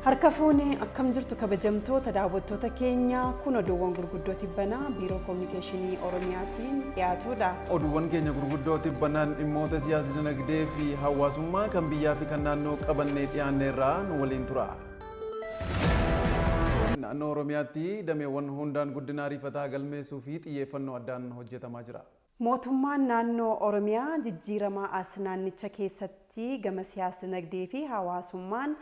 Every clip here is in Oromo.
Harka fuunee akkam jirtu kabajamtoota daawwattoota keenya? Kun oduuwwan gurguddoo tibbanaa Biiroo Kominikeeshinii Oromiyaatiin dhiyaatudha. Oduuwwan keenya gurguddoo tibbanaan dhimmoota siyaas dinagdee fi hawaasummaa kan biyyaa fi kan naannoo qabannee dhiyaanneerraa nu waliin tura. Naannoo Oromiyaatti dameewwan hundaan guddina ariifataa galmeessuu fi xiyyeeffannoo addaan hojjetamaa jira. Mootummaan Naannoo Oromiyaa jijjiiramaa as naannicha keessatti gama siyaas-dinagdee fi hawaasummaan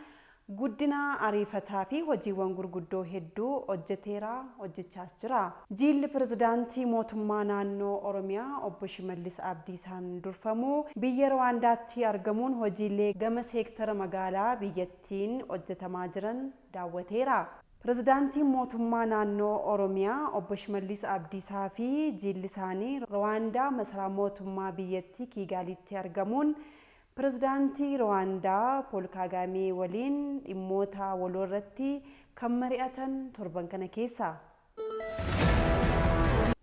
guddina ariifataa fi hojiiwwan gurguddoo hedduu hojjeteera, hojjechaas jira. Jiilli Pirezidaantii Mootummaa Naannoo Oromiyaa Obbo Shimallis Abdiisaan durfamu biyya Ruwaandaatti argamuun hojiilee gama seektara magaalaa biyyattiin hojjetamaa jiran daawwateera. Pirezidaantiin Mootummaa Naannoo Oromiyaa Obbo Shimallis Abdiisaa fi jiilli isaanii Ruwaandaa masaraa mootummaa biyyattii Kiigaaliitti argamuun Pirezidaantii Ruwaandaa Pool Kaagaamee waliin dhimmoota waloorratti kan mari'atan torban kana keessa.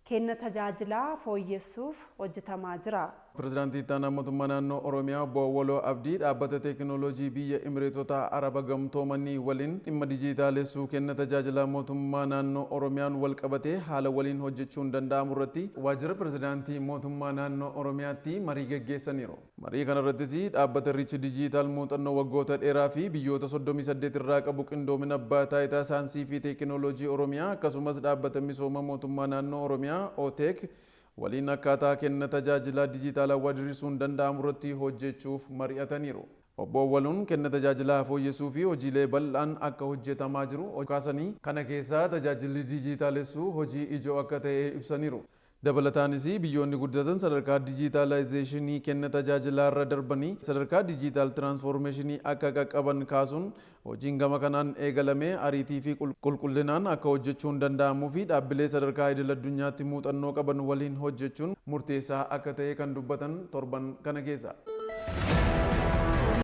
Kenna tajaajilaa fooyyessuuf hojjetamaa jira. Pirezidaantii Itti Aanaa Mootummaa Naannoo Oromiyaa Obbo Awwaloo Abdii dhaabbata teekinooloojii biyya Imireetota Araba Gamtoomanii waliin dhimma dijiitaalessuu kenna tajaajilaa mootummaa naannoo Oromiyaan walqabatee haala waliin hojjechuun danda'amurratti Waajjira Pirezidaantii Mootummaa Naannoo Oromiyaatti marii geggeessaniiru. Marii kanarrattis dhaabbata Riich Dijiitaal muuxannoo waggoota dheeraa fi biyyoota 38 irraa qabu qindoomina Abbaa Taayitaa Saayinsii fi Teekinooloojii Oromiyaa akkasumas dhaabbata misooma mootummaa naannoo Oromiyaa, OTEC, waliin akkaataa kenna tajaajilaa dijiitaalawaa diriirsuun danda'amurratti hojjechuuf mari'ataniiru. Obbo Awwaluun kenna tajaajilaa fooyyessuu fi hojiilee bal'aan akka hojjetamaa jiru kaasanii, kana keessaa tajaajilli dijiitaalessuu hojii ijoo akka ta'e ibsaniiru. Dabalataanis biyyoonni guddatan sadarkaa dijiitaalaayizeeshinii kenna tajaajilaarra darbanii sadarkaa dijiitaal tiraansfoormeeshinii akka qaqqaban kaasuun, hojiin gama kanaan eegalame ariitii fi qulqullinaan akka hojjechuun danda'amuu fi dhaabbilee sadarkaa idil addunyaatti muuxannoo qaban waliin hojjechuun murteessaa akka ta'e kan dubbatan torban kana keessa.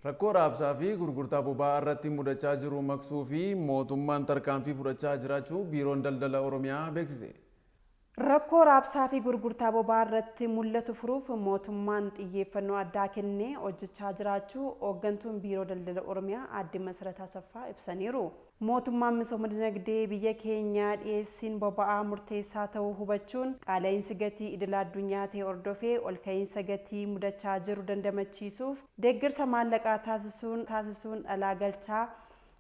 Rakkoo raabsaa fi gurgurtaa boba'aa irratti mudachaa jiru maqsuu fi mootummaan tarkaanfii fudhachaa jiraachuu Biiroon Daldala Oromiyaa beeksise. Rakkoo raabsaa fi gurgurtaa boba'aa irratti mul'atu furuuf mootummaan xiyyeeffannoo addaa kennee hojjechaa jiraachuu Hooggantuun Biiroo Daldala Oromiyaa Aadde Masarat Asaffaa ibsaniiru. Mootummaan misooma dinagdee biyya keenyaa dhiyeessiin boba'aa murteessaa ta'uu hubachuun qaala'iinsi gatii idila addunyaa ta'e hordofee olka'iinsa gatii mudachaa jiru dandamachiisuuf deeggarsa maallaqaa taasisuun taasisuun dhalaa galchaa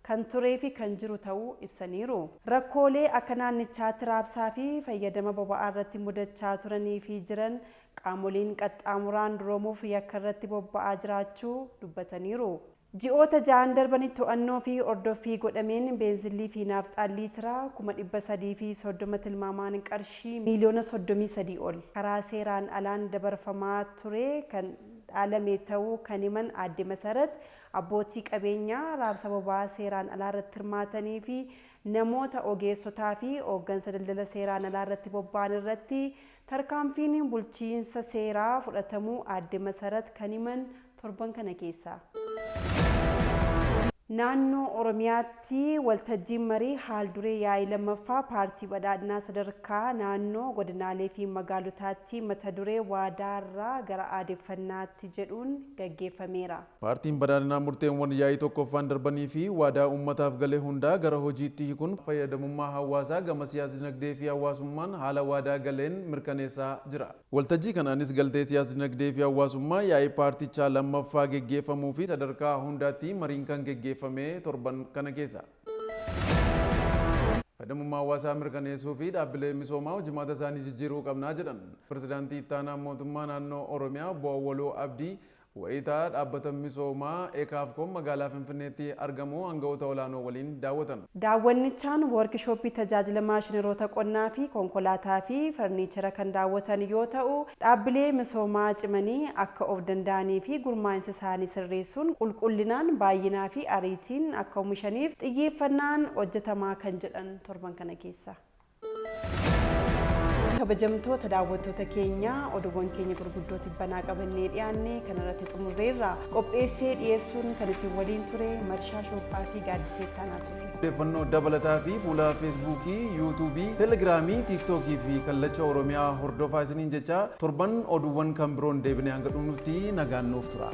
kan tureefi kan jiru ta'uu ibsaniiru. Rakkoolee akka naannichaatti raabsaafi fayyadama boba'aarratti mudachaa turaniifi jiran qaamoleen qaxxaamuraan duroomuuf yakkarratti bobba'aa jiraachuu dubbataniiru. Ji'oota ja'an darbanitti to'annoofi hordoffii godhameen beenzilliifi naafxaan liitira 330,000 tilmaamaan qarshii miiliyoona 33 ol karaa seeraan alaan dabarfamaa ture kan dhaalame ta'uu kan himan Aadde Masarat, abbootii qabeenyaa raabsa boba'aa seeraan alaa irratti hirmaatanii fi namoota ogeessotaa fi hooggansa daldala seeraan alaa irratti bobba'an irratti tarkaanfiin bulchiinsa seeraa fudhatamuu Aadde Masarat kan himan torban kana keessa. Naannoo Oromiyaatti waltajjiin marii haal-duree yaa'ii 2ffaa Paartii Badhaadhinaa sadarkaa naannoo, godinaalee fi magaalotaatti mata duree Waadaarraa gara aadeffannaatti jedhuun gaggeeffameera. Paartiin Badhaadhinaa murteewwan yaa'ii 1ffaan darbanii fi waadaa uummataaf gale hundaa gara hojiitti hiikuun fayyadamummaa hawaasaa gama siyaas-dinagdee fi hawaasummaan haala waadaa galeen mirkaneessaa jira. Waltajjii kanaanis galtee siyaas-dinagdee fi hawaasummaa yaa'ii paartichaa 2ffaa geggeeffamuu fi sadarkaa hundaatti mariin kan geggeeffame torban kana keessa. Fayyadamummaa hawaasaa mirkaneessuu fi dhaabbilee misoomaa hojimaata isaanii jijjiiruu qabna jedhan Pirezidaantii Ittaanaan Mootummaa Naannoo Oromiyaa Obbo Awwaluu Abdii wayita dhaabbata misoomaa Ekaafkoom magaalaa Finfinneetti argamu aanga'oota olaanoo waliin daawwatan. Daawwannichaan woorkishooppii tajaajila maashinaroota qonnaa fi konkolaataa fi farniichara kan daawwatan yoo ta'u, dhaabbilee misoomaa cimanii akka of danda'anii fi gurmaa'insa isaanii sirreessuun qulqullinaan, baay'inaa fi ariitiin akka omishaniif xiyyeeffannaan hojjetamaa kan jedhan torban kana keessa. Kabajamtoota daawwattoota keenya, oduuwwan keenya gurguddoo tibbanaa qabannee dhiyaanne kanarratti xumurreerra. Qopheessee dhiyeessuun kan isin waliin ture Marshaa Shoophaa fi Gaaddisee Ittaanaa turre. Odeeffannoo dabalataa fi fuula Feesbuukii, Yuutuubii, Telegiraamii, Tiiktookii fi Kallacha Oromiyaa hordofaa isiniin jecha, torban oduuwwan kan biroon deebinee hanga dhufnutti nagaan nuuf tura.